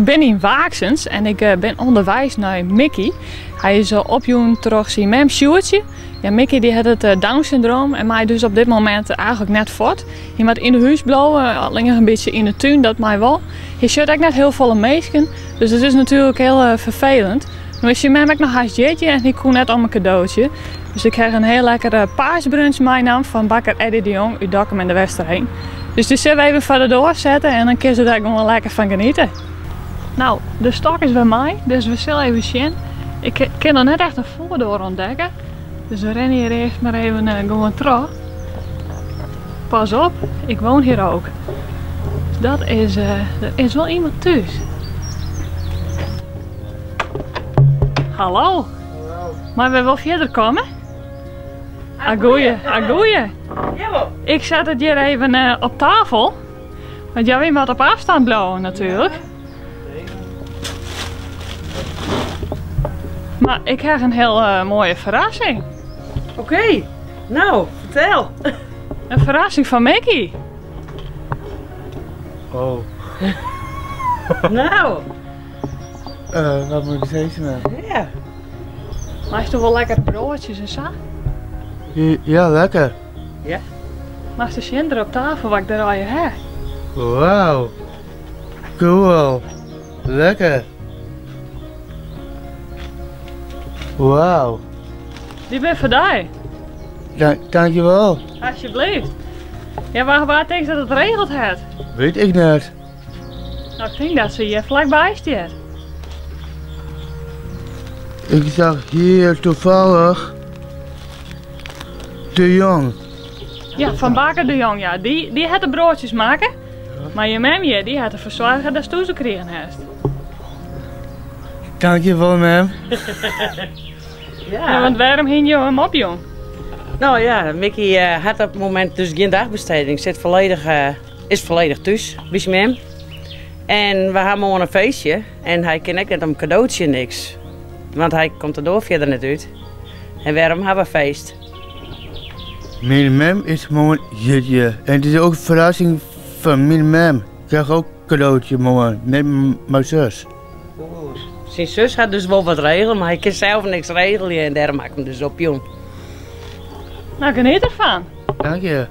bin yn Waaksens en ik eh, bin ûnderweis nei Mickey. Hy is eh, opjûn troch syn mem Sjoertje. Ja, Mickey dy hat it eh, Down-syndroom en mei dus op dit momint eigenlik net fuort. Hy moat yn de hús bliuwe, allinnich in bytsje yn de tún, dat mei wol. Hy sjocht ek net hiel folle minsken, dus it is natuerlik hiel ferfelend. No is syn mem ek noch hast jierdei en hy koe net om in kadootsje. Dus ik ha in hiel lekkere paasbrunch meinaam fan bakker Eddy de Jong út Dokkum en de Westereen. Dus dy sille we even foar de doar sette en dan kinne se dêr gewoan lekker fan geniete. No, de stok is wer mei, dus we sille even sjen. Ik kin noch net echt in foardoar ûntdekke. Dus we rinne hjir earst mar even eh, gewoan troch. Pas op, ik woon hier ook. Dat is, eh, er is wol iemand thús. Hallo. Meie we wol fierder komme? Agoeie, agoeie. Ik set it hjir even eh, op tafel. Want ja, wy moatte op ôfstân bliuwe natuerlik. Mar ik ha in hiel eh, moaie ferrassing. Oké, nou, fertel. In ferrassing fan Mickey. Oh. Nou. Uh, wat moat ik sizze? Ja. Meist wol lekker broadsjes en sa? Ja, lekker. Ja. Meist sjen der op tafel wat ik der al ha. Wauw. Cool. Lekker. Wauw. Dy binne foar dy. Dank, dankjewel. Alsjeblieft. Ja, waar, waar tinkst dat it regeld hat? Wit ik net. Nou, ik tink dat se hjir flakby stiet. Ik zag hier toevallig de Jong. Ja, fan Bakker de Jong, ja. Dy, dy hat de broadsjes makke. Mar je mem hjir, dy hat derfoar soarge datsto se krigen hast. Dankjewel, mem. Ja. Ja, want wêrom hiene jo him opjûn? Nou ja, Mickey uh, hat op it momint dus gjin dagbesteding. Sit folledich, uh, is folledich thús by syn mem. En we ha moarn in feestje en hy kin ek net om kadootsje niks. Want hy komt de doar fierder net út. En wêrom ha we feest? Myn mem is moarn jierdei. En it is ook in ferrassing fan myn mem. Ik krijg ook kadootje moarn, net myn sus. Syn sus hat dus wol wat regele, mar hy kin sels niks regelje en dêrom ha ik him dus opjûn. Nou, geniet derfan. Dank je.